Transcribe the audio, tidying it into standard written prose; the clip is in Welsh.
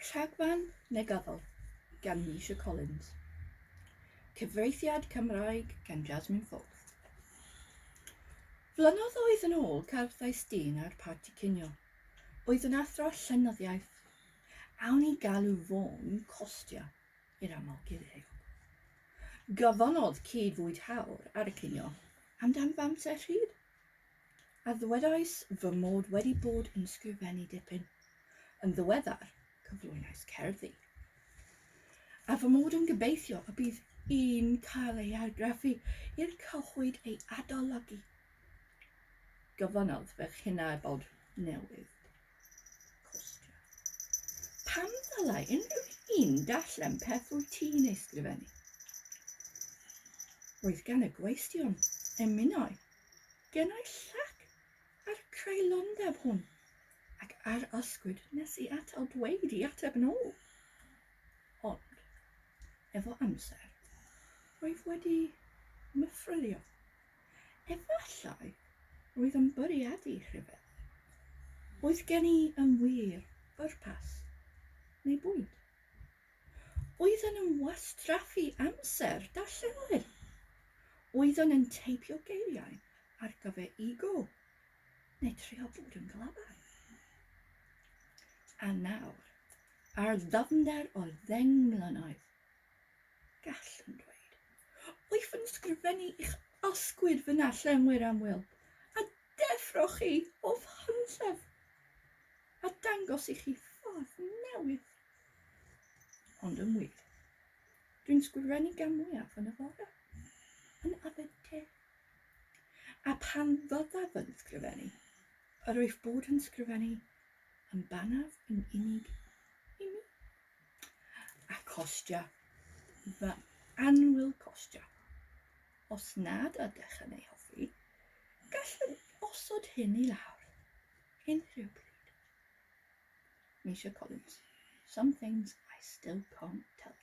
Rhagfarn Negyddol gan Misha Collins. Cyfreithiad Cymraeg gan Jasmine Foulkes. Flynyddoedd yn ôl cerddais dyn ar parti cinio. Oedd yn athro llenyddiaeth. Awn i galw fo'n Costia i'r aml guddeuog. Gofynnodd cyd-fwydhawr ar y cinio amdan fy amser rhydd. A ddwedais fy mod wedi bod yn sgrifennu dipyn. Yn ddiweddar, cyflwynais cerddi. A fy mod yn gobeithio y bydd un cael ei argraffu i'r cyhoedd ei adolygu. Gofynnodd fy nghydnabod newydd. Costio. Pam ddylai unrhyw un darllen peth wyt ti'n ei sgrifennu? Roedd gan y gweision emynau gennau llac ar y creulondeb hwn, ac ar ysgwyd nes i atal dweud i ateb yn ôl. Ond, efo amser, rwyf wedi myfyrio. Efallai roedd yn bwriadu rhyfedd. Oedd gen i yn wir bwrpas neu bwynt? Oeddwn yn wastraffu amser darllenwyr? Oeddwn yn teipio geiriau ar gyfer ego neu trio bod yn glyfar? A nawr, ar ddyfnder o ddeng mlynedd, Gallwn dweud, Wyf yn sgrifennu i'ch ysgwyd fy narllenwyr annwyl, a deffro chi o'th hunllef, a dangos i chi ffordd newydd. Ond yn wir, dwi'n sgrifennu gan mwyaf yn y bore, yn yfed te. A pan fyddaf yn sgrifennu, yr wyf bod yn sgrifennu yn bannaf yn unig i mi. A Costja, fy annwyl Costja, os nad ydych yn ei hoffi, gallwn osod hyn i lawr unrhyw bryd. Misha Collins, Some Things I Still Can't Tell You.